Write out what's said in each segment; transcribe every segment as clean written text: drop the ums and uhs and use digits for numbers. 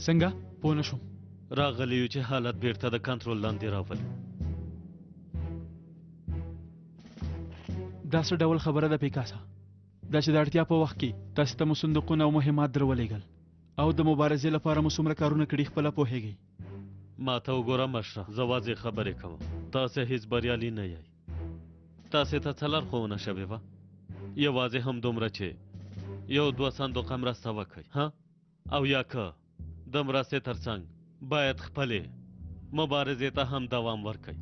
څنګه؟ پوه نه شوم. راغلي یو چې حالت بیرته د کنټرول لاندې راولو. دا څه ډول خبره ده پیکاسا؟ دا چې د اړتیا په وخت کې تاسې ته مو صندوقونه او مهمات درولېږل او د مبارزې لپاره مو څومره کارونه کړي، خپله پوهېږئ. ما ته وګوره مشره، زه واضح خبرې کوم. تاسې هیڅ بریالي نه یئ. تاسې ته څه لارښوونه شوې وه؟ یوازې همدومره چې یو دوه صندوقه مرسته وکړئ، ها؟ او یا که د مرستې ترڅنګ باید خپلې مبارزې ته هم دوام ورکړئ.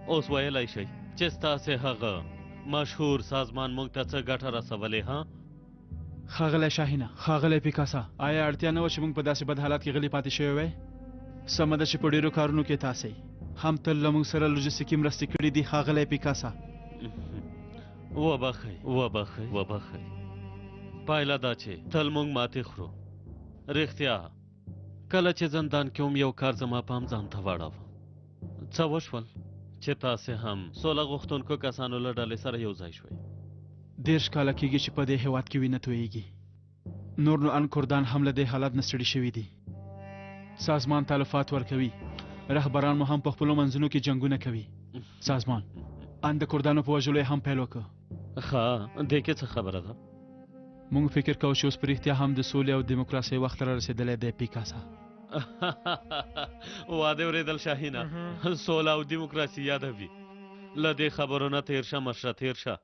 اوس ویلی شئ چې ستاسې هغه مشهور سازمان موږ ته څه ګټه رسولې، ها؟ ښاغلی شاهینه، ښاغلی پیکاسا، آیا اړتیا نه وه چې موږ په داسې بد حالت کې غلي پاتې شوی وای؟ سمه ده چې په ډېرو کارونو کې تاسې هم تل له موږ سره لوژستیکي مرستې کړې دي، ښاغلی پیکاسا. وبخښئ، وبخښئ، وبخښئ. پایله دا چې تل موږ ماتې خورو. رښتیا کله چې زندان کې وم یو کار زما پام ځان ته واړاوه. څه وشول چې تاسې هم سوله غوښتونکو کسانو له ډلې سره یو ځای شوئ؟ 30 کاله کېږي چې په دې هېواد کې وینه تویېږي. نور نو ان کردان هم له دې حالت نه ستړي شوي دي. سازمان تلفات ورکوي، رهبران مو هم په خپلو منځونو کې جنګونه کوي. سازمان ان د کردانو په وژلو یې هم پیل وکړ. ښه، دې کې څه خبره ده؟ موږ فکر کوو چې اوس په رښتیا هم د سولې او دیموکراسۍ وخت را رسېدلی دی پیکاسا. واده اورېدل شاهینه، سوله او دیموکراسي یادوي. له دې خبرو نه تېر شه مشره، تېر شه.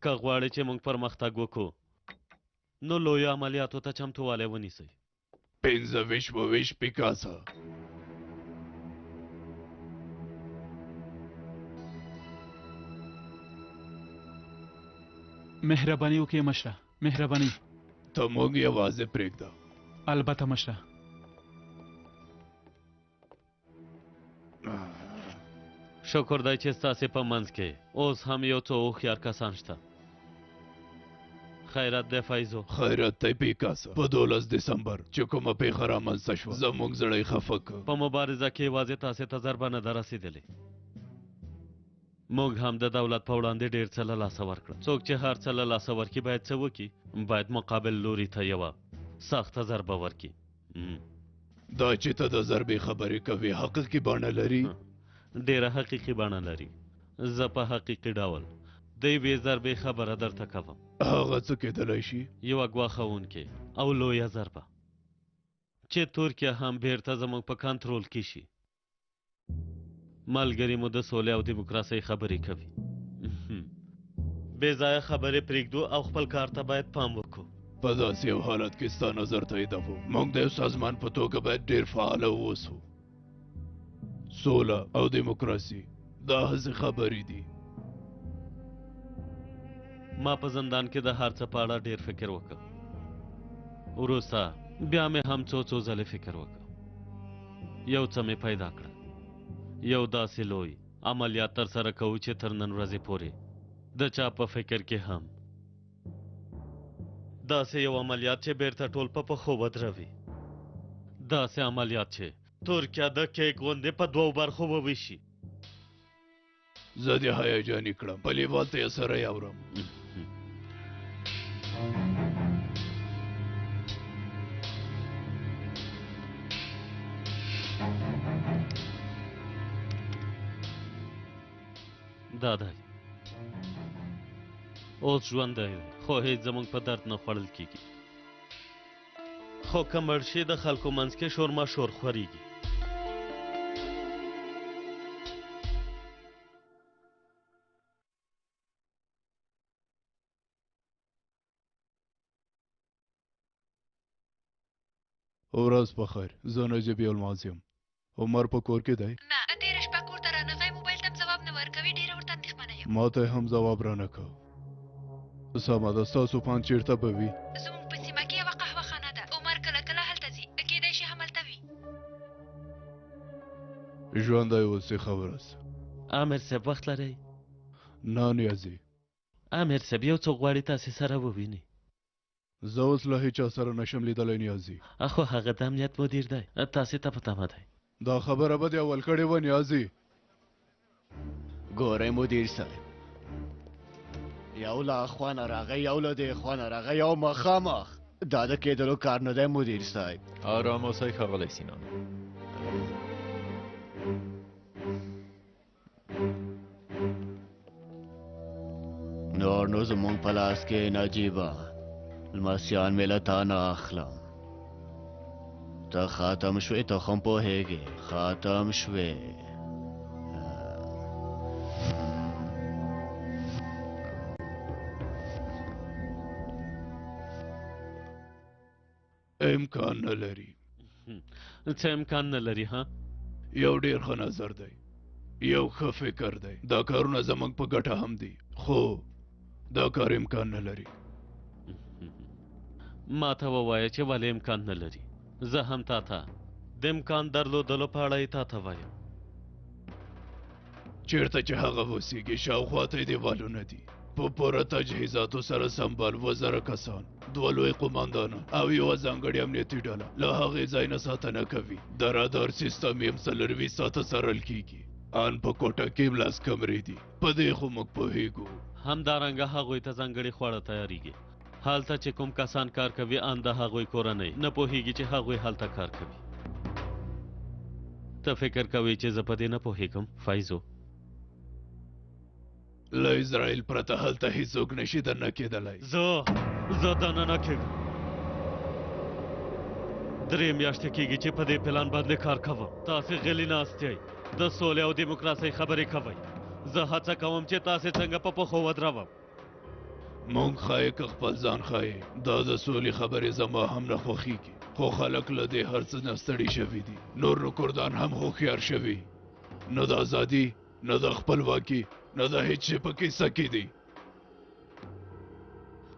که غواړې چې موږ پرمختګ وکړو نو لویو عملیاتو ته چمتووالی ونیسئ. 25 وویشت پیکاسا. مهرباني وکړئ مشره، مهرباني. ته موږ یوازې پرېږده. البته مشره. شکر دی چې ستاسې په منځ کې اوس هم یو څو هوښیار کسان شته. خیرات دی فیضو. خیرات دی پیکاسا. په 12 دسمبر چې کومه پېښه رامنځته شوه زموږ زړه یې خفه کړ. په مبارزه کې یوازې تاسې ته ضربه نه ده رسېدلې، موږ هم د دولت په وړاندې ډېر څه له لاسه ورکړل. څوک چې هر څه له لاسه ورکړي باید څه وکړي؟ باید مقابل لوري ته یوه سخته ضربه ورکړي. دا چې ته د ضربې خبرې کوې حقیقي بڼه لري؟ ډېره حقیقي بڼه لري. زه په حقیقي ډول د یوې ضربې خبره درته کوم. هغه څه کېدلی شي؟ یوه ګواښوونکې او لویه ضربه چې ترکیه هم بیرته زموږ په کنټرول کې شي. ملګري مو د سولې او دیموکراسۍ خبرې کوي. بې ځایه خبرې پرېږدو او خپل کار ته باید پام وکړو. په داسې یو حالت کې ستا نظر تاییدوو. موږ د یو سازمان په توګه باید ډېر فعاله واوسو. سوله او دیموکراسي دا هسې خبرې دي. ما په زندان کې د هر څه په اړه ډېر فکر وکړ. وروسته بیا مې هم څو څو ځلې فکر وکړ. یو څه مې پیدا کړل. یو داسې لوی عملیات ترسره کوو چې تر نن ورځې پورې د چا په فکر کې هم داسې یو عملیات چې بیرته ټول په پښو ودروي. داسې عملیات چې ترکیه د کیک غوندې په دوو برخو وویشي. زه دې هیجاني کړم، په لیوالتیا سره یې اورم. دا دی اوس ژوندی دی، خو هیڅ زموږ په درد نه خوړل کیږي. خو که مړ شي د خلکو منځ کې شور ماشور خورېږي. ورځ په خیر، زه نجیب یلماز یم. عمر په کور کې دی؟ نه، تېره شپه کور ته رانغی، موبایل ته هم ځواب نه ورکوي، ډېره ورته اندېښمنه یم. ما ته یې هم ځواب رانه کړ. سمه ده، ستاسو پان چېرته به وي؟ زموږ په سیمه کې یوه قهوه خانه ده، عمر کله کله هلته ځي، کېدای شي هملته وي. ژوندی اوسې، ښه ورځ. امیر صاحب وخت لرئ؟ نه نیازي. امیر صاحب یو څوک غواړي تاسې سره وویني. زه اوس له هیچا سره نشم لیدلی نیازي. خو هغه د امنیت مدیر دی، تاسې ته په تمه دی. دا خبره به دې اول کړې وه نیازي. ګورئ مدیر صاحب، یو له اخوا نه راغی، یو له دې خوا نه راغی، یو مخامخ دا د کېدلو کار نه دی مدیر صاحب. آرام اوسئ ښاغلی سینان. نور نو زمونږ په لاس کې نجیبه، لمسیان مې له تا نه اخلم. ته ختم شوې، ته خو هم پوهېږې، ختم شوې. امکان نه لري. څه امکان نه لري؟ ها، یو ډیر ښه نظر دی، یو ښه فکر دی. دا کارونه زموږ په ګټه هم دي، خو دا کار امکان نه لري. ما ته ووایه چې ولې امکان نه لري. زه هم تا ته د امکان درلودلو په اړه یې تا ته وایم. چیرته چې هغه اوسیږي شاوخوا ته یې دیوالونه دي، په پوره تجهیزاتو سره سمبال 2000 کسان، 2 لوی قوماندانان او یوه ځانګړې امنیتي ډله له هغې ځای نه ساتنه کوي. د رادار سیستم یې هم 24 ساعته څارل کیږي. ان په کوټه کې هم 10 کمرې دي. په دې خو موږ پوهیږو. همدارنګه هغوی ته ځانګړي خواړه تیاریږي. هلته چې کوم کسان کار کوي، ان د هغوی کورنۍ نه پوهیږي چې هغوی هلته کار کوي. ته فکر کوې چې زه په دې نه پوهیږم فیضو؟ له اسرائیل پرته هلته هیڅوک نشي دننه کېدلی. زه دننه کېږم. 3 میاشتې کېږي چې په دې پلان باندې کار کوم. تاسې غلي ناست یئ، د سولې او دیموکراسۍ خبرې کوئ. زه هڅه کوم چې تاسې څنګه په پښو ودروم. مونږ ښایې که خپل ځان ښایې. دا د سولې خبرې زما هم نه خوښیږي، خو خلک له دې هر څه نه ستړي شوي دي. نور نو کردان هم هوښیار شوي، نه د ازادي، نه د خپلواکي، نه د هیڅ شي په کیسه کې دي.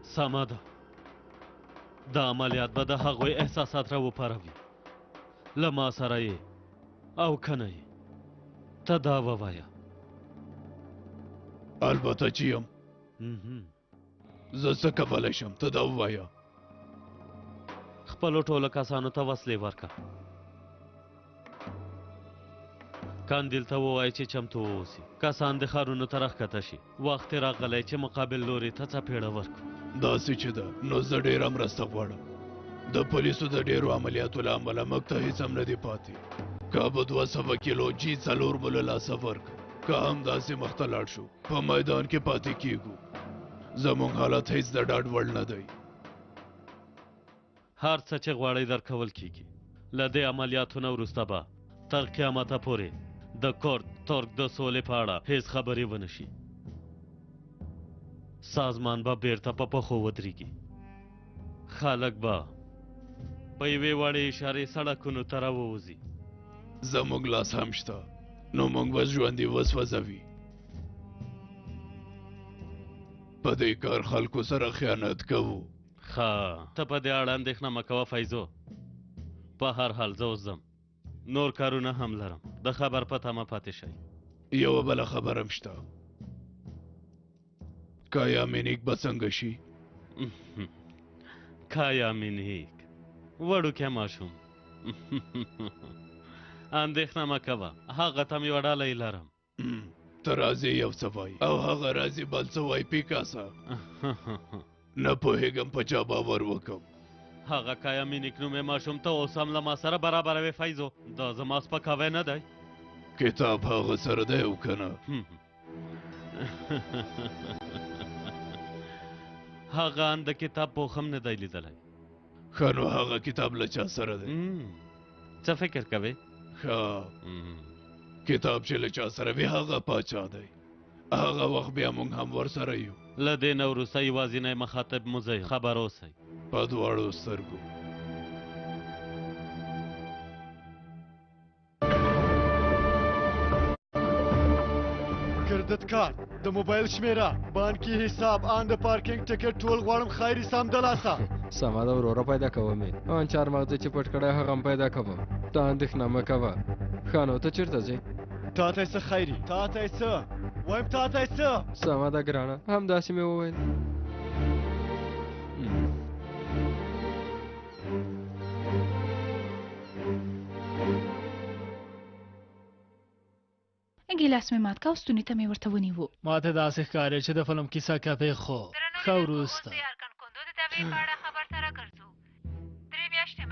سمه ده، دا عملیات به د هغوی احساسات راوپاروي. له ما سره یې او که نه یې، ته دا ووایه. البته چې یم. زه څه کولی شم؟ ته دا ووایه. خپلو ټولو کسانو ته وسلې ورکړه. کاندیل ته ووایه چې چمتو واوسي. کسان د ښارونو ته راښکته شي. وخت یې راغلی چې مقابل لوري ته څپېړه ورکړو. داسې چې ده نو زه ډېره مرسته غواړم. د پولیسو د ډېرو عملیاتو له امله موږ ته هیڅ هم نه دي پاتې. کابو 200 کیلو G4 مو له لاسه ورکړ. که همداسې مخته لاړ شو په میدان کې پاتې کیږو. زموږ حالت هیڅ د ډاډ وړ نه دی. هر څه چې غواړئ درکول کیږي. له دې عملیاتو نه وروسته به تر قیامته پورې د کرد ترک د سولې په اړه هیڅ خبرې ونه شي. سازمان به بیرته په پښو ودرېږي. خلک به په یوې وړې اشارې سړکونو ته راووځي. زموږ لاس هم شته، نو موږ به ژوندي وسوځوي. په دې کار خلکو سره خیانت کوو. ښه، ته په دې اړه اندېښنه مه کوه فیضو. په هر حال زه اوس ځم، نور کارونه هم لرم. د خبر په تمه پاتې شئ. یوه بله خبره هم شته. کایا مینیک به څنګه شي؟ کایا مینیک وړوکی ماشوم. اندېښنه مه کوه، هغه ته مې یوه ډالۍ لرم. ته راځې یو څه وایي او هغه راځي بل څه وایي. پیکاسا، نه پوهېږم په چا باور وکړم. هغه کایا مینیک نومې ماشوم ته اوس هم له ما سره برابروې فیضو. دا زما سپکاوی نه دی. کتاب هغه سره دی او که نه؟ هغه ان د کتاب پوښ هم نه دی لیدلی. ښه، نو هغه کتاب له چا سره دی؟ څه فکر کوې؟ ښه، کتاب چې له چا سره وي هغه پاچا دی. هغه وخت بیا موږ هم ورسره یو. له دې نه وروسته یوازینی مخاطب مو زه یم. خبر اوسئ. په دواړو سترګو. کریډیټ کارت، د موبایل شمیره، بانکي حساب، ان د پارکینګ ټکټ ټول غواړم. خیري سمدلاسه. سمه ده وروره، پیدا کوم یې. ان چارمغز چې پټ کړی هغه هم پیدا کوم. ته اندېښنه مه کوه. ښه نو ته چېرته ځې؟ تا ته یې څه خیري؟ تا ته یې څه وایم؟ تا ته یې څه؟ سمه ده ګرانه، همداسې مې وویل. ګیلاس مې مات کا او ستوني ته مې ورته ونیو. ما ته داسې ښکاري چې د فلم کیسه کپې، خو ښه وروسته. د دعوې په اړه خبر ته راګرځو.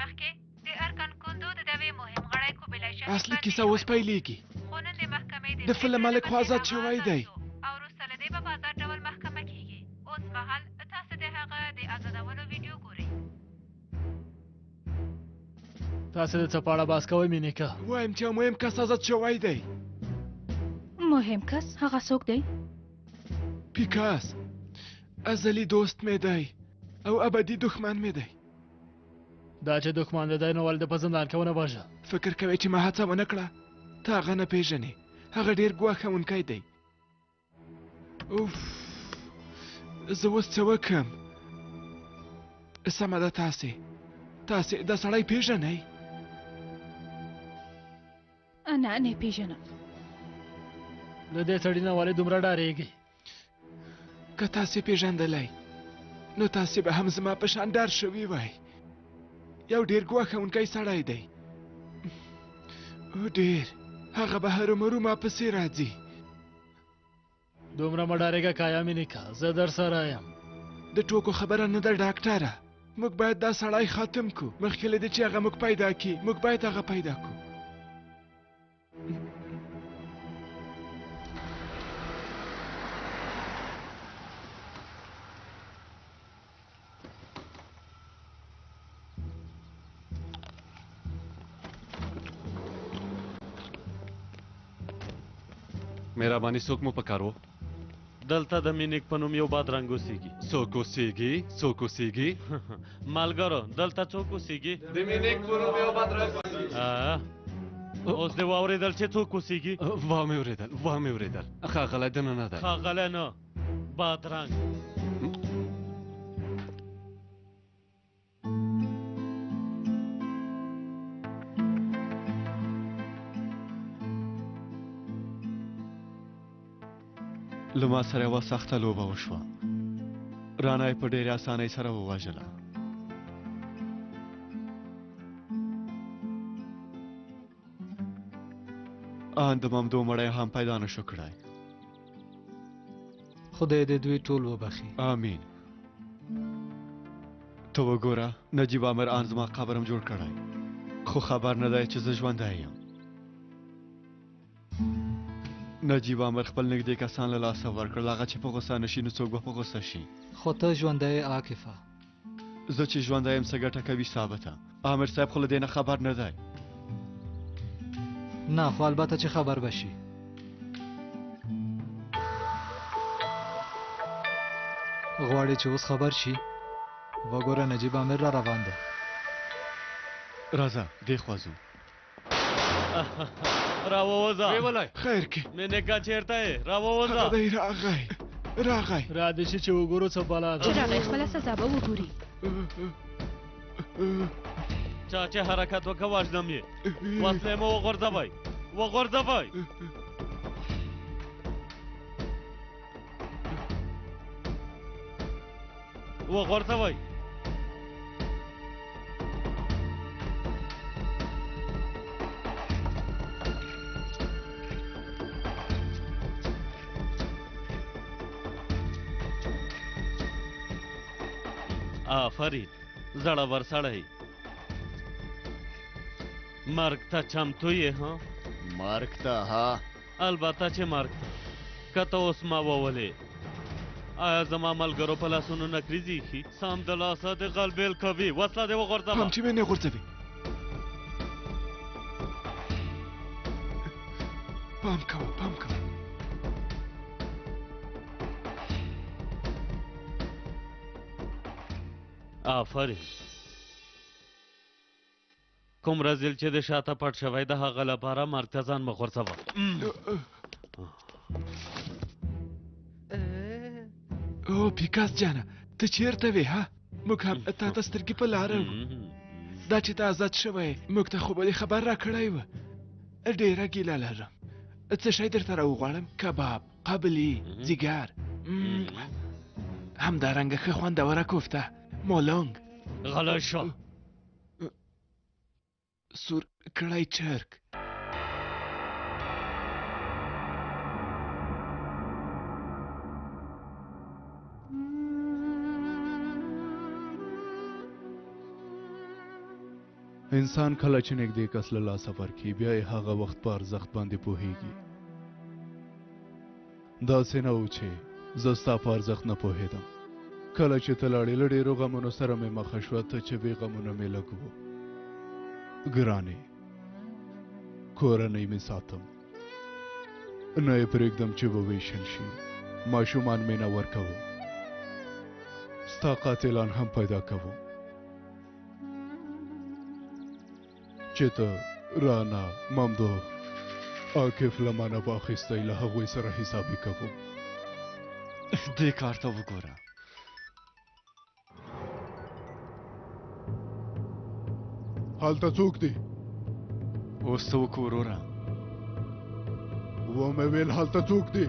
مخکې د ارکان کوندو د دعوې مهم غړی کوبیلای شاهین اصلي بندي کیسه اوس شوی و. پیلېږي. خو نن د محکمې د د فلم پرېکړې له ملک خو مخې ازاد هغه شوی ازاد دی. شو او وروسته له دې به په ازاد ډول محکمه کېږي. اوس مهال تاسې د هغه د ازادولو ویډیو ګورئ. تاسې د څه په اړه بحث کوئ مینیکه؟ وایم چې یو مهم کس ازاد شوی دی. مهم کس هغه څوک دی؟ پیکاس ازلي دوست مې دی او ابدي دښمن مې دی. دا چې دښمن دی نو ولې د په زندان کې ونه واژه؟ فکر کوې چې ما هڅه ونه کړه؟ ته هغه نه پېژنې، هغه ډېر ګواښونکی دی. اوف، زه اوس څه وکړم؟ سمه ده، تاسې تاسې دا سړی پېژنئ؟ نه، نه پېژنم. له دې سړي نه ولې دومره ډارېږئ؟ که تاسې پېژندلی نو تاسې به هم زما په شان ډار شوي وای. یو ډېر ګواښونکی سړی دی، ډېر. هغه به هرومرو ما پسې راځي. دومره مه ډارېږه کایا مینیکا، زه در سره یم. د ټوکو خبره نه ده ډاکټره، موږ باید دا سړی ختم کړو مخکې له دې چې هغه موږ پیدا کړي. موږ باید هغه پیدا کړو. مهرباني، څوک مو پکار و؟ دلته د مینیک په نوم یو بادرنګ اوسېږي. څوک اوسېږي؟ څوک اوسېږي؟ ملګرو، دلته څوک اوسېږي؟ د مینیک په نوم یو بادرنګ اوسېږي. اوس دې واورېدل چې څوک اوسېږي؟ وامې اورېدل، وامې اورېدل. ښاغلی دننه دی. ښاغلی نه، بادرنګ. له ما سره یوه سخته لوبه وشوه، رانه یې په ډېرې اسانۍ سره ووژله. آن د ممدو مړی هم پیدا نه شو کړای. خدای دې دوی ټول وبخښي. آمین. ته وګوره، نجیب امر آن زما قبر هم جوړ کړی، خو خبر نه دی چې زه ژوندی یم. نجیب امر خپل نږدې کسان له لاسه ورکړل. هغه چې په غوسه نه شي نو څوک به په غوسه شي؟ خو ته ژوندی یې عاکفه. زه چې ژوندی یم څه ګټه کوي ثابته؟ امر صاحب خو له دې نه خبر نه دی. نه، خو البته چې خبر به شي. غواړي چې اوس خبر شي؟ وګوره نجیب امیر را روان دی. راځه دې خوا ځو. راووځه. ویولای. خیر کې. مینیکا چېرته یې؟ راووځه. هغه دی راغی، راغی. را دې شي چې وګورو څه بلا ده. چې راغی خپله سزا به وګوري. چا چې حرکت وکړ وژنم یې. وسلې مو وغورځوئ، وغورځوئ. وغورځوئ. آفرین، زړور سړی. مرګ ته چمتو یې؟ ها، مرګ ته؟ ها، البته چې مرګ ته. که ته اوس ما وولې، آیا زما ملګرو په لاسونو نکریزې ایښي؟ سمدلاسه دې غلبېل کوي. وسله دې وغورځوه. پام چې مې نه غورځوي. پام کوه، پام کوه. آفرین. کوم رزیل چې د شاته پټ شوی د هغه لپاره مرګ ته ځان مه غورځوه. او پیکاس جانه، ته چیرته وې؟ ها، موږ هم تا ته سترګې په لاره وو. دا چې ته ازاد شوی موږ ته خو به دې خبر راکړی و. ډېره ګیله لرم. څه شی درته راوغواړم؟ کباب، قابلي، ځیګر، همدارنګه ښه خوندوره کوفته، مولونګ. غلی شه. سور کړی چرګ. انسان کله چې نږدې کس له لاسه ورکړي، بیا یې هغه وخت په ارزښت باندې پوهېږي. داسې نه و چې زه ستا په ارزښت نه پوهېدم. کله چې ته لاړې، له ډېرو غمونو سره مې مخه شوه، ته چې وې غمونه مې لږ وو. ګرانې، کورنۍ مې ساتم، نه یې پرېږدم چې وویشل شي. ماشومان مې نه ورکوم، ستا قاتلان هم پیدا کوم چې ته رانا، ممدوح، عاکف له ما نه واخیستی، له هغوی سره حساب یې کوم. دې کار ته وګوره. هلته څوک دي؟ اوس څه وکړو وروره؟ ومې ویل هلته څوک دي؟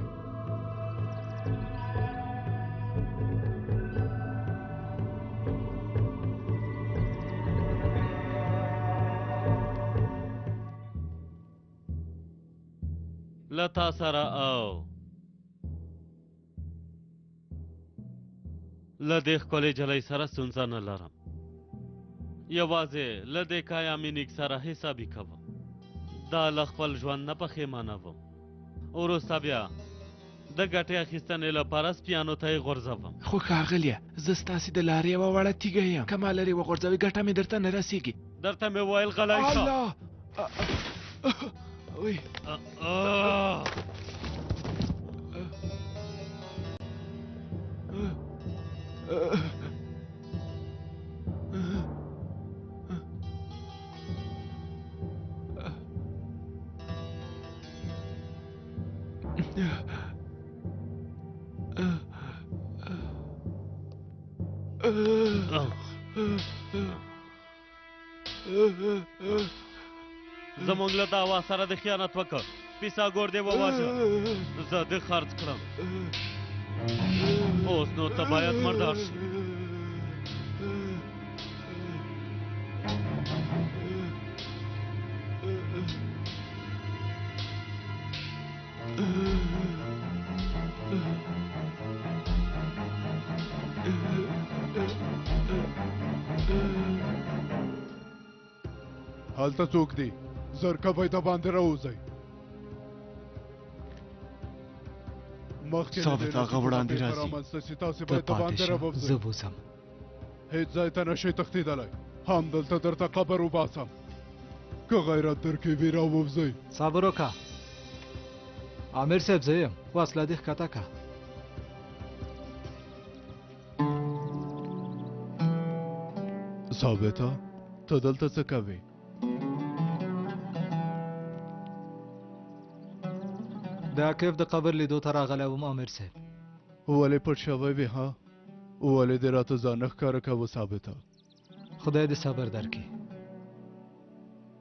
له تا سره او له دې ښکلې جلۍ سره ستونزه نه لرم، یوازې له دې کایامینیک سره حسابي کوم. دا له خپل ژوند نه پښېمانه وم. وروسته بیا د ګټې اخیستنې لپاره سپیانو ته یې غورځوم. خو ښاغلیه، زه ستاسې د لارې یوه وړه تیږه یم، که ما لرې وغورځوې ګټه مې درته نه رسېږي. درته مې وویل غلی شه. الله! وی. زمونږ له دعوا سره د خیانت وکړ، پیساګور دې وواژه، زه دې خرڅ کړم. اوس نو ته باید مردار شې. هلته څوک دي؟ زر کوئ د باندې راووځئ. مخکې له دې ثابت نه هغه چې کومه وړاندې پېښه راځي. رامنځته شي، تاسې ته باید د پاتې باندې شه، راووځئ. زه وځم. هیڅ ځای ته نه شئ تښتېدلی، همدلته درته قبر وباسم. که غیرت درکې وي راووځئ. صبر وکړه امیر صاحب، زه یم. وسله دې ښکته کړه. ثابته، ته دلته څه کوې؟ د عاکف د قبر لیدو ته راغلی وم امیر صاحب. ولې پټ شوی وې ها؟ ولې دې راته ځان نه ښکاره کاوه ثابته؟ خدای دې صبر درکړي.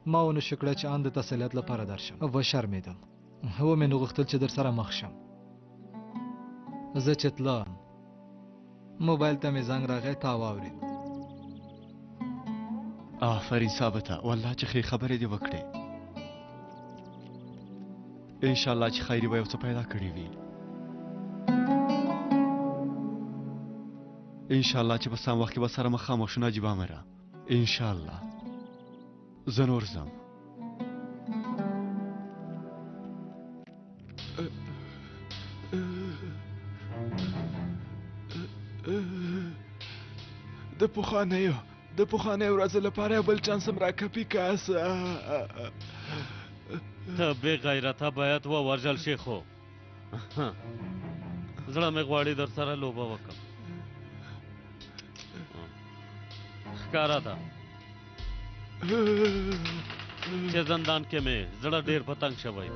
ما ونه شو کړای چې ان د تسلیت لپاره درشم، وشرمېدم. ومې نه غوښتل چې درسره مخ شم. زه چې تلم موبایل ته مې زنګ راغی، تا واورېد. آفرین ثابته، والله چې ښې خبرې دې وکړې. انشاءالله چې خیري به یو څه پیدا کړي وي. انشاءالله چې په سم وخت کې به سره مخامخ شو نجیب امره. انشاءالله. زه نور ځم. د پخوانیو ورځو لپاره یو بل چانس هم راکړه پیکاسا. ته بې غیرته باید ووژل شې، خو زړه مې غواړي در سره لوبه وکړم. ښکاره ده چې زندان کې مې زړه ډېر په تنګ شوی.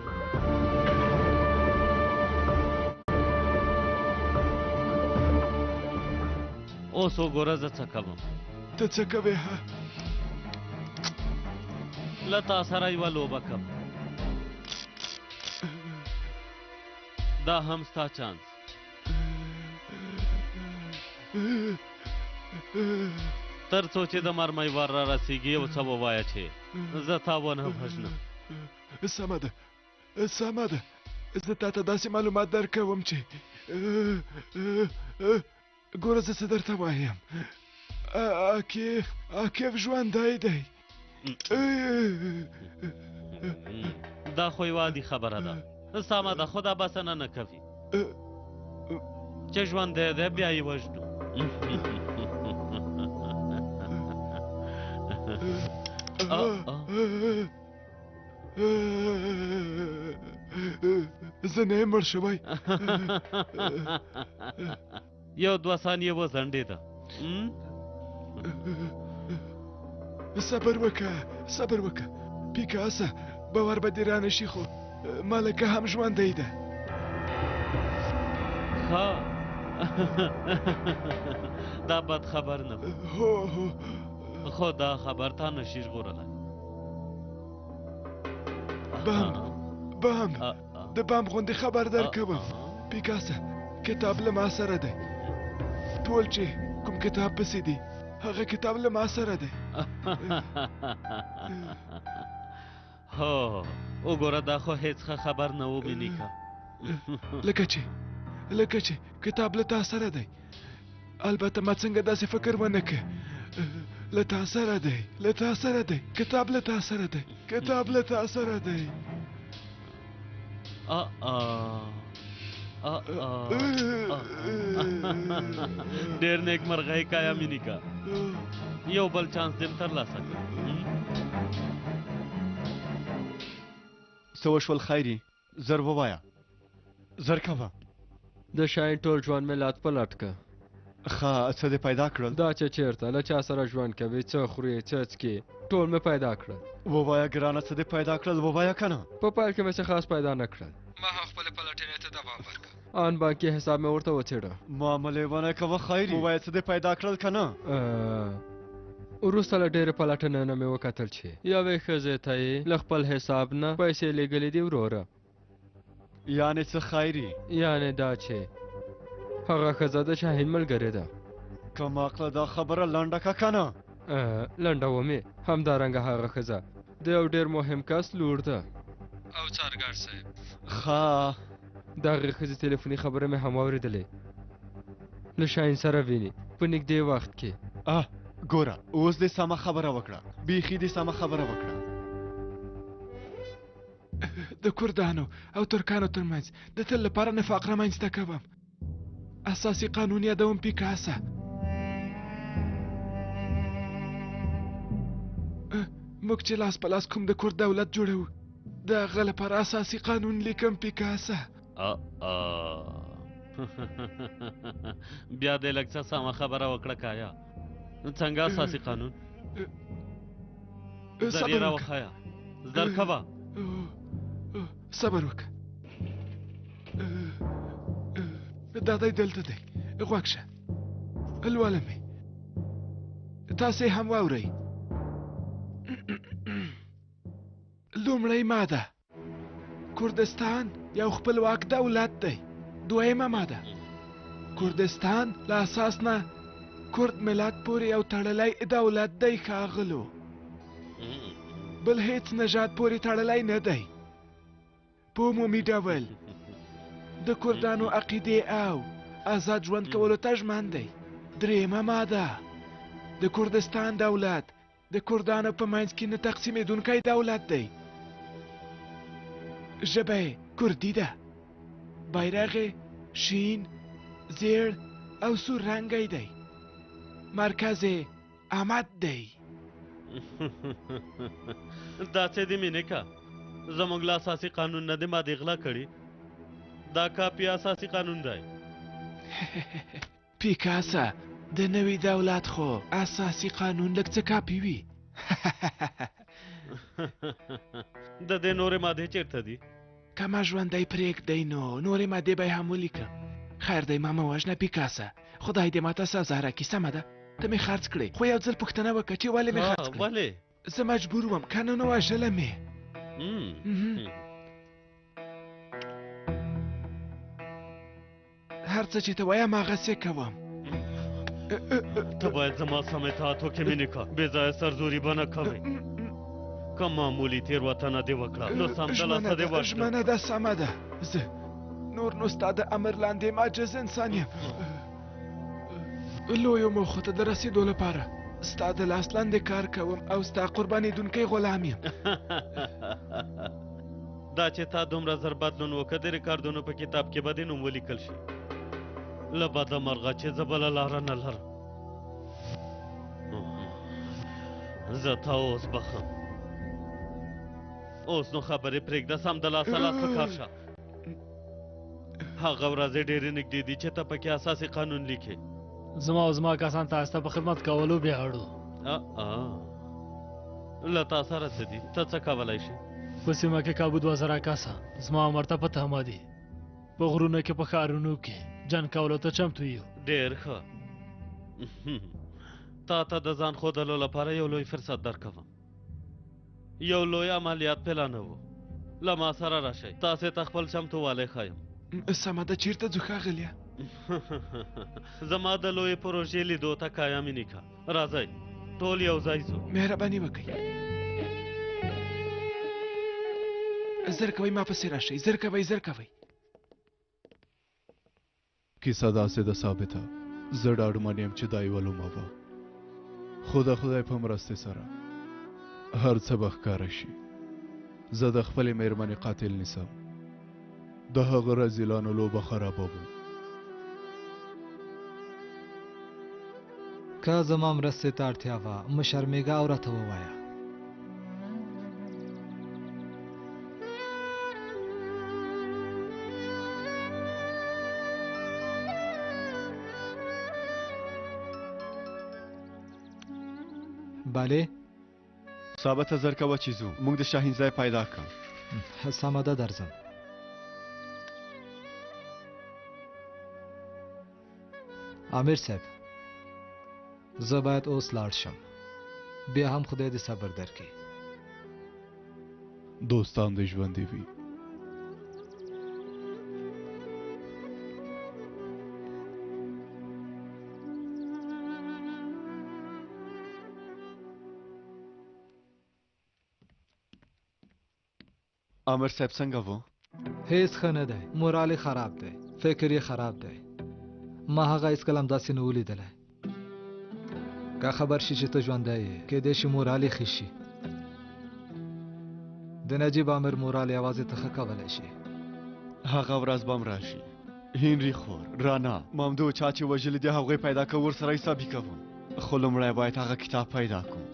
اوس وګوره زه څه کوم. ته څه کوې؟ ها؟ له تا سره یوه لوبه کوم، دا هم ستا چانس. تر څو چې د مرمۍ وار را رسېږي یو څه ووایه چې زه تا ونه وژنم. سمه ده، سمه ده. زه تا ته داسې معلومات درکوم چې ګوره زه څه درته وایم. عاکف ژوندی دی. دا خو یوه عادي خبره ده. سمه ده، خو دا بسنه نه کوي. چې ژوندی دی بیا یې وژنو. زه نه یم مړ شوی. یو دوه ثانیې وځنډېده. صبر وکړه، صبر وکړه پیکاسه، باور به دې رانه شي، خو ملکه هم ژوندۍ ده. ښه، دا بد خبر نه. هو هو، خو دا خبر تا نشي ژغورلی. بم بم، د بم غوندې خبر درکوم پیکاسه. کتاب له ما سره دی. ټول چې کوم کتاب پسې دي، هغه کتاب له ما سره دی. هو، وګوره، دا خو هیڅ ښه خبر نه و مینیکا. لکه چې کتاب له تا سره دی. البته ما څنګه داسې فکر ونه کړ. له تا سره دی، له تا سره دی، کتاب له تا سره دی، کتاب له تا سره دی. ډېر نیکمرغه کایا مینیکا، یو بل چانس دې ترلاسه کړ. څه وشول خیري؟ زر ووایه، زر کوه. د شاهین ټول ژوند مې لات په لټ که. ښه، څه دې پیدا کړل؟ دا چې چېرته له چا سره ژوند کوي، څه خوري، څه څکي، ټول مې پیدا کړل. ووایه ګرانه، څه دې پیدا کړل؟ ووایه که نه. په پیل کې مې څه خاص پیدا نه کړل. ما هم خپلې پلټنې ته دوام ورکړ. آن بانکي حساب مې ورته وڅېړه. معاملې ونه کوه خیري، ووایه څه دې پیدا کړل که نه؟ وروسته له ډېرې پلټنې نه مې وکتل چې یوې ښځې ته یې له خپل حساب نه پیسې لېږلې دي وروره. یعنې څه خیري؟ یعنې دا چې هغه ښځه د شاهین ملګرې ده. کم عقله، دا خبره لنډه که که نه؟ لنډوم یې. همدارنګه هغه ښځه د یو ډېر مهم کس لور ده. او څارګر صاحب. ښه، د هغې ښځې تلیفوني خبرې مې هم واورېدلې. له شاهین سره ویني په نږدې وخت کې. اه ګوره، اوس دې سمه خبره وکړه، بیخي دې سمه خبره وکړه. د کردانو او ترکانو ترمنځ د تل لپاره نفاق رامنځته کوم. اساسي قانون یادوم پیکاسه. موږ چې لاس په لاس کوم د کرد دولت جوړوو، د هغه لپاره اساسي قانون لیکم پیکاسه. بیا دې لږ څه سمه خبره وکړه کایا. څنګه اساسي قانون؟ زر یې راوښیه، زر کوه. صبر وکړه، دا دی دلته دی، غوږ شه، لولم یې، تاسې هم واورئ. لومړۍ ماده، کردستان یو خپلواک دولت دی. دویمه ماده، کردستان له اساس نه کرد ملت پورې یو تړلی دولت دی ښاغلو، بل هیڅ نژاد پورې تړلی نه دی. په عمومي ډول د کردانو عقیدې او آزاد ژوند کولو ته ژمن دی. درېیمه ماده، د کردستان دولت د کردانو په منځ کې نه تقسیمېدونکی دولت دی. ژبه یې کردي ده. بیرغ یې شین، زیړ او سور رنګی دی. مرکز یې امد دی. دا څه دي مینیکا؟ زموږ له اساسي قانون نه دې مادې غلا کړي. دا کاپي اساسي قانون دی. پیکاسه، د نوي دولت خو اساسي قانون لږ څه کاپي وي. د دې نورې مادې چېرته دي؟ که ما ژوندی پرېږدئ نو نورې مادې به یې هم ولیکم. خیر دی، ما مه وژنه پیکاسه، خدای دې ماته سزا راکړي. سمه ده، ته مې خرڅ کړې، خو یو ځل پوښتنه وکړه چې ولې مې خرڅ کړې؟ ولې؟ زه مجبور وم، که نه نو وژله مې. هر څه چې ته وایې هماغسې کوم. ته باید زما سم اطاعت وکړې مینیکا، بې ځایه سرزوري به نه کوې. که معمولي تېروتنه دې وکړه نو سمدلاسه دې وژنم. ژمنه ده، سمه ده. زه نور نو ستا د امر لاندې یم، عاجز انسان یم. لویو موخو ته د رسېدو لپاره ستا د لاس لاندې کار کوم او ستا قربانېدونکی غلام یم. دا چې تا دومره زر بدلون وکړ، د ریکارډونو په کتاب کې به دې نوم ولیکل شي. له بده مرغه چې زه بله لاره نه لرم. زه تا اوس بخښم. اوس نو خبرې پرېږده، سمدلاسه لاس په کار شه. هغه ورځې ډېرې نږدې دي چې ته پکې اساسي قانون لیکې. زما او زما کسان تاسو ته په خدمت کولو ویاړو. له تا سره څه دي؟ ته څه کولی شې؟ په سیمه کې کابو 2000 کسه زما عمر ته په تمه دي. په غرونو کې، په ښارونو کې جنګ کولو ته چمتو یو. ډېر ښه. تا ته د ځان ښودلو لپاره یو لوی فرصت درکوم. یو لوی عملیات پلانوو. له ما سره راشئ، تاسې ته خپل چمتووالی ښایم. سمه ده، چیرته ځو ښاغلیه؟ زما د لویې پروژې لیدو ته کایا مینیکا. راځئ ټول یو ځای ځو. مهرباني وکړئ، زر کوئ، ما پسې راشئ. زر کوئ، زر کوئ. کیسه داسې ده ثابته، زه ډاډمن یم چې دا یوه لومه وه، خو د خدای په مرستې سره هر څه به ښکاره شي. زه د خپلې میرمنې قاتل نیسم، د هغه رزیلانو لوبه خرابوم. که زما مرستې ته اړتیا وه، مه شرمېږه او راته ووایه. بله؟ ثابته زر کوه چې ځو، موږ د شاهین ځای پیدا کړ. سمه ده، درځم. امیر صاحب، زه باید اوس لاړ شم. بیا هم خدای دې صبر درکړي. دوستان دې ژوندي وي. امر صاحب څنګه وو؟ هیڅ ښه نه دی، مورال یې خراب دی، فکر یې خراب دی. ما هغه هیڅکله همداسې نه و لیدلی. که خبر شي چې ته ژوندی یې، کیدای شي مورال یې ښه شي. د نجیب امر مورال یوازې ته ښه کولی شي. هغه ورځ به هم راشي. هنري خور، رانا، مامدو چا چې وژلي دي هغوی پیدا کوو، ورسره حسابي کوو. خو لومړی باید هغه کتاب پیدا کړو.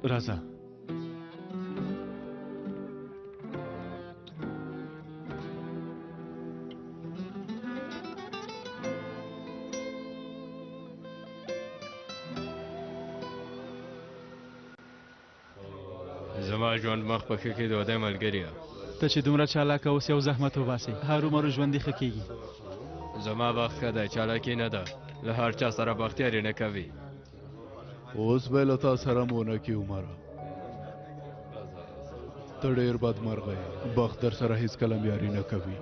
راځه. زما ژوند مخ په ښه کېدو دی ملګریه. ته چې دومره چالاکه اوسې او زحمت وباسې، هرومرو ژوند دې ښه کېږي. زما بخت ښه دی، چالاکي نه ده، له هر چا سره بختیاري نه کوي. اوس به له تا سره هم ونه کړي عمره، ته ډېر بدمرغه یې، بخت در سره هېڅکله هم یاري نه کوي.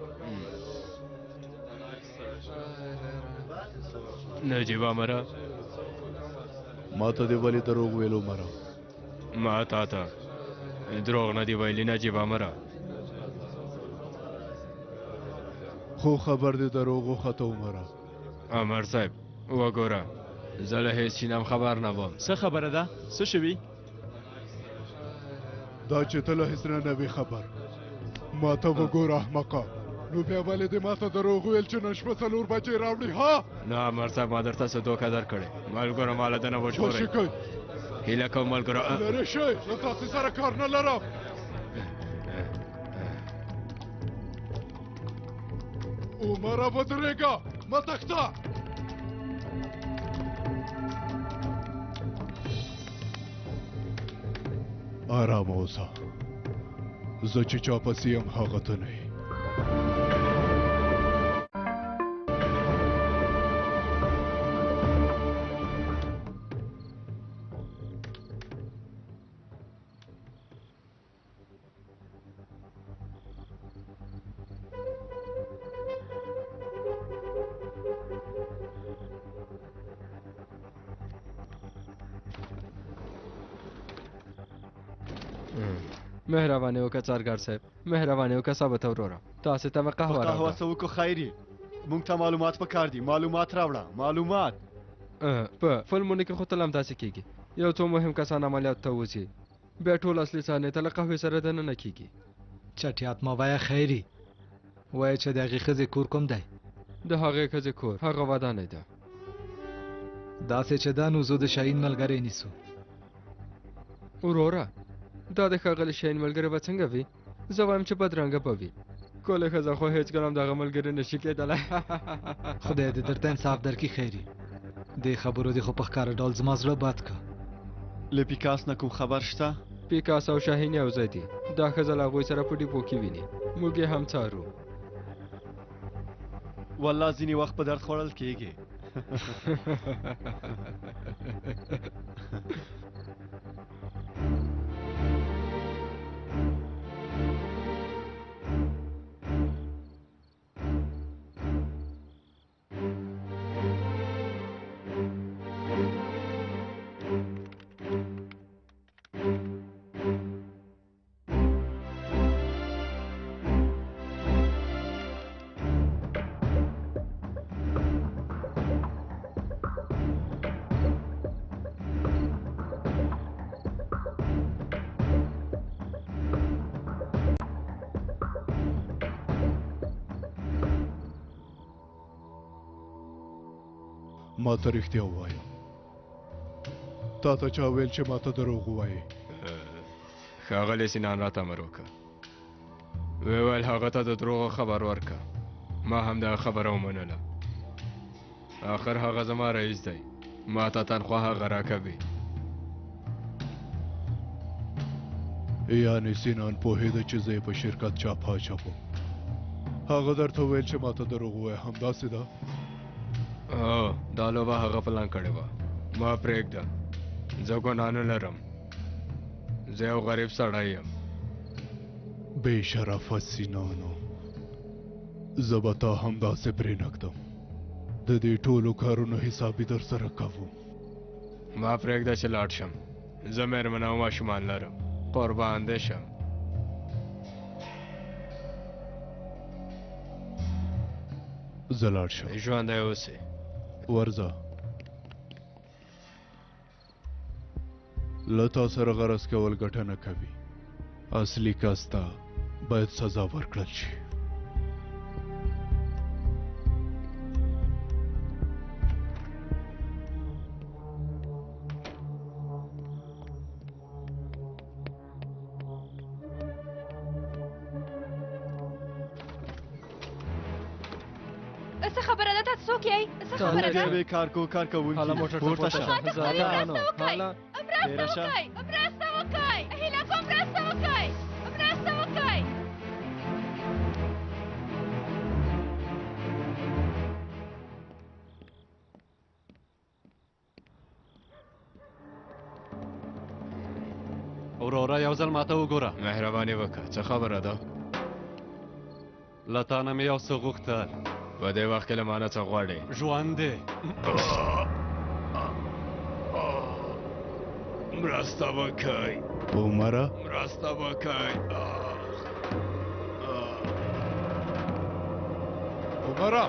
نجیب امره، ما ته دې ولې دروغ ویل عمره؟ ما تا ته دروغ نه دي ویلي نجیب امره. خو خبر دې دروغ وخته عمره. امر صاحب وګوره، زه له هېڅ شي نه هم خبر نه وم. څه خبره ده؟ څه شوي؟ دا چې ته له هېڅ نه نه وې خبر. ما ته وګوره احمقه، نو بیا ولې دې ما ته دروغ وویل چې نن شپه 4 بجې راوړي؟ ها؟ نه امر صاحب، ما درته څه دوکه درکړې. ملګرو ما له دنه وژغورئ. خوشې کړئ. هیله کوم ملګرو. لرې شئ، له تاسې سره کار نه لرم. عمره ودرېږه، مه تښته. آرام اوسه، زه چې چا پسې یم هغه ته نه یې. مهرباني وکړه څارګر صاحب، مهرباني وکړه ثابته وروره، تاسې ته مې قهوه په قهوه راوړه. څه وکړو خیري؟ موږ ته معلومات پکار دي، معلومات راوړه، معلومات. په فلمونو کې خو تل همداسې کېږي. یو څو مهم کسان عملیات ته وځي، بیا ټول اصلي صحنې ته له قهوې سره دننه کېږي. چټیات مه وایه خیري، وایه چې د هغې ښځې کور کوم دی؟ د هغې ښځې کور هغه ودانۍ ده. داسې چې ده نو زه د شاهین ملګری نیسو. وروره دا د ښاغلي شاهین ملګری به څنګه وي؟ زه وایم چې بدرنګه به وي. ښکلې ښځه خو هېڅکله هم د هغه ملګری نشي کېدلی. خدای دې درته انصاف درکړي خیري، دې خبرو دې خو په ښکاره ډول زما زړه بد کړ. له پیکاس نه کوم خبر شته؟ پیکاس او شاهین یو ځای دي. دا ښځه له هغوی سره په ډیپو کې ویني، موږ یې هم څارو. والله ځینې وخت په درد خوړل کېږي. ما ته رښتیا ووایه، تا ته چا ویل چې ما ته دروغ ووایې؟ ښاغلی سینان راته امر وکړ، ویې ویل هغه ته د دروغو خبر ورکړه. ما هم دغه خبره ومنله. آخر هغه زما رئیس دی، ما ته تنخوا هغه راکوي. یعنې سینان پوهېده چې زه یې په شرکت چاپه اچوم. هغه درته ویل چې ما ته دروغ ووایه، همداسې ده؟ هو، دا لوبه هغه پلان کړې وه. ما پرېږده، زه ګناه نه لرم، زه یو غریب سړی یم. بې شرفه سینانو، زه به تا همداسې پرېنږدم. د دې ټولو کارونو حساب یې در سره کوم. ما پرېږده چې لاړ شم، زه مېرمنه او ماشومان لرم، قربان دې شم. زه لاړ شم. ژوندی اوسې. ورځه. له تا سره غرض کول ګټه نه کوي. اصلي کس ته باید سزا ورکړل شي. څه خبره ده؟ تاسو څوک یئ؟ څه خبره ده؟ یوې کارکو کار کوونکي هله موټر ته پورته پورته شه. شه. ما ته زه مرسته نو وکړئ، هله مرسته تېره شه. وکړئ، مرسته وکړئ، هیله کوم مرسته وکړئ، مرسته وکړئ. وروره یو ځل ماته وګوره. مهرباني وکړه، څه خبره ده؟ له تا نه مې یو څه غوښتل. په دې وخت کې له ما نه څه غواړې؟ ژوند دی. مرسته وکړئ، عمره مرسته وکړئ. عمره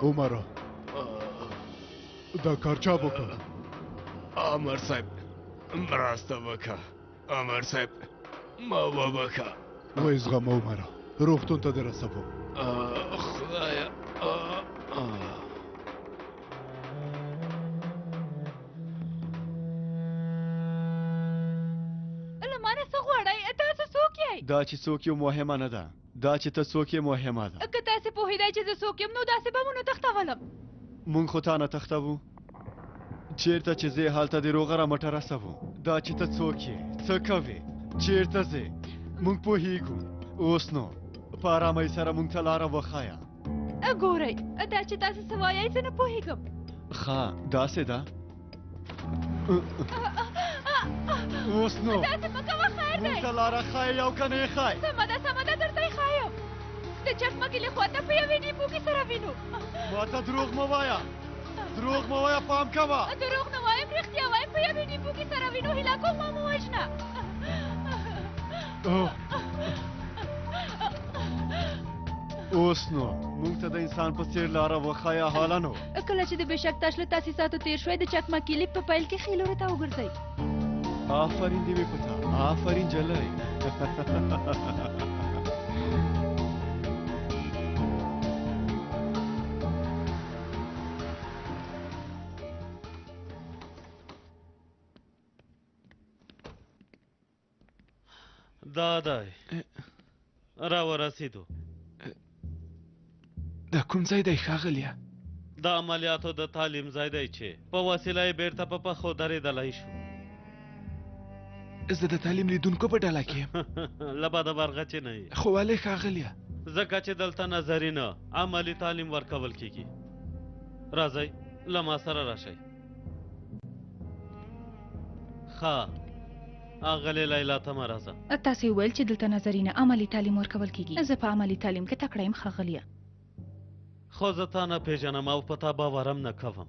عمره، دا کار چا وکړ؟ امر صاحب مرسته وکړه، امر صاحب ما وبخښه. ویې زغمه عمره، روغتون ته دې رسوم. خدایه. له ما نه څه غواړئ؟ تاسو څوک یئ؟ دا چې څوک یو مهمه نه ده، دا چې ته څوک یې مهمه ده. که تاسې پوهېدای چې زه څوک یم نو داسې به مو نه تښتولم. مونږ خو تا نه تښتوو، چیرته چې ځې هلته دې روغه رمټه رسوو. دا چې ته څوک یې، څه کوې، چیرته ځې، مونږ پوهیږو. اوس نو په ارامۍ سره مونږ ته لاره وښایه. ګورئ، دا چې تاسې څه وایئ زه نه پوهېږم. ښه، داسې ده. اوس نو داسې مه کوه، خیر مونږ دی. ته لاره ښایې او که نه یې ښایې؟ سمه ده، سمه ده، درته یې ښایم. د چخمکې له خوا ته په یوې ډیپو کې سره وینو. ما ته دروغ مه وایه، دروغ مه وایه، پام کوه. دروغ نه وایم، رښتیا وایم. په یوې ډیپو کې سره وینو. هیله کوم ما مه وژنه. اوس نو موږ ته د انسان په څیر لاره وښایه هاله نو. کله چې د بشکتاش له تاسیساتو تېر شوی، د چکمکي لیپ په پیل کې ښي لوري ته وګرځئ. آفرین دې وي په تا، آفرین جلۍ. دا دی را ورسېدو. دا کوم ځای دی ښاغلیه؟ د عملیاتو د تعلیم ځای دی چې په وسیله یې بیرته په پښو درېدلی شو. زه د تعلیم لیدونکو په ډله کې یم. له بده مرغه چې نه یې. خو ولې ښاغلیه؟ ځکه چې دلته نظري نه عملي تعلیم ورکول کیږي. راځئ له ما سره راشئ. ښه اغلې لیلا ته مه راځه. تاسې وویل چې دلته نظري نه عملي تعلیم ورکول کیږي. زه په عملي تعلیم کې تکړه یم ښاغلیه. خو زه تا نه پیژنم او په تا باور هم نه کوم.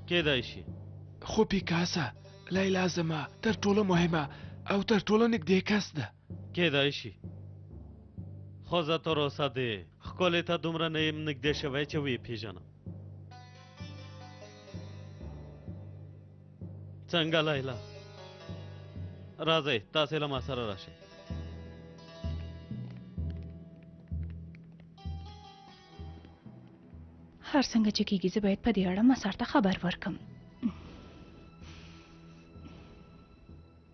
کیدای شي. خو پیکاسه لیلا زما تر ټولو مهمه او تر ټولو نږدې کس ده. کیدای شي، خو زه تر اوسه دې ښکلې ته دومره نه یم نږدې شوی چې ویې پیژنم. څنګه لیلا؟ راځئ تاسې له ما سره راشئ. هر څنګه چې کیږي زه باید په دې اړه مسار ته خبر ورکم.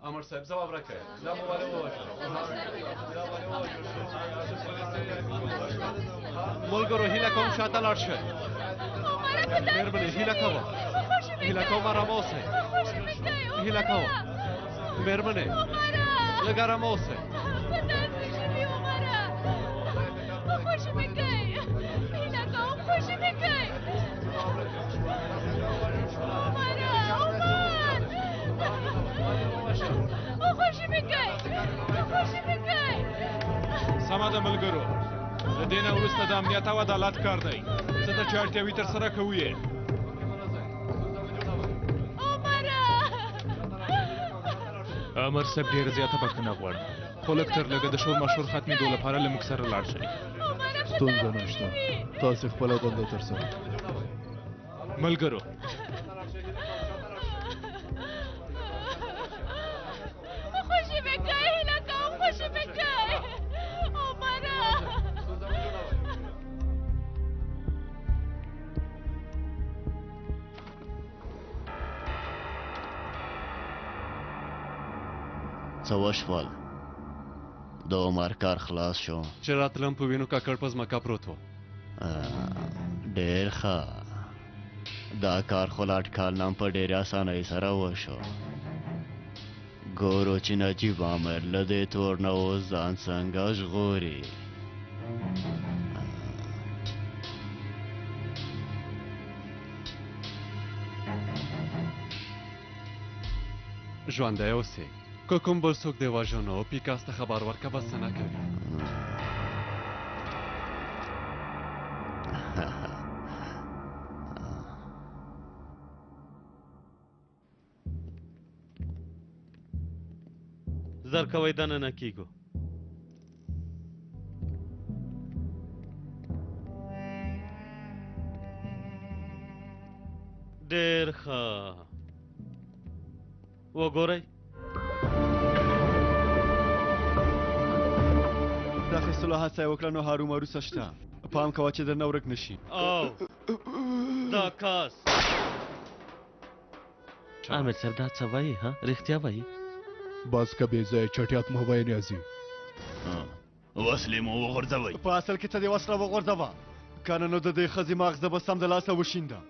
امر صاحب ځواب راکړئ. دا مو ولې ووژل؟ ملګرو هیله کوم شاته لاړ شئ. مېرمنې هیله کوم، هیله کوم ارامه اوسئ. هیله کوم مېرمنې لږ ارامه اوسئ. سمه ده ملګرو، له دې نه وروسته د امنیت او عدالت کار دی. څه ته چې اړتیا وي ترسره کوو یې. امر صاحب ډېره زیاته بښنه غواړم، خو لږ تر لږه د شور ماشور ختمېدو لپاره له موږ سره لاړ شئ. ستونزه نشته، تاسې خپله دنده ترسره کړئ. ملګرو خوشې مې کړئ، هیله کوم خوشې مې کړئ. عمره څه وشول؟ د عمر کار خلاص شو. چې راتلم په وینو ککړ په ځمکه پروت و. ډېر ښه، دا کار خو له اټکل نه هم په ډېرې اسانۍ سره وشو. ګورو چې نجیب امر له دې تور نه اوس ځان څنګه ژغوري. ژوندی اوسې. که کوم بل څوک دې وژنو پیکاس ته خبر ورکه بسنه کوي. زر کوئ دننه کیږو. ډېر ښه، وګورئ. د اخیستلو هڅه یې وکړه نو هرومرو څه شته. پام کوه چې درنه ورک نه شي. او دا کس امیر صاحب دا څه وایي؟ ها رښتیا وایي؟ بس که بې ځایه چټیات مه وایه نیازي. وسلې مو وغورځوئ. په اصل کې ته دې وسله وغورځوه، که نه نو د دې ښځې ماغزه به سمدلاسه وشیندم.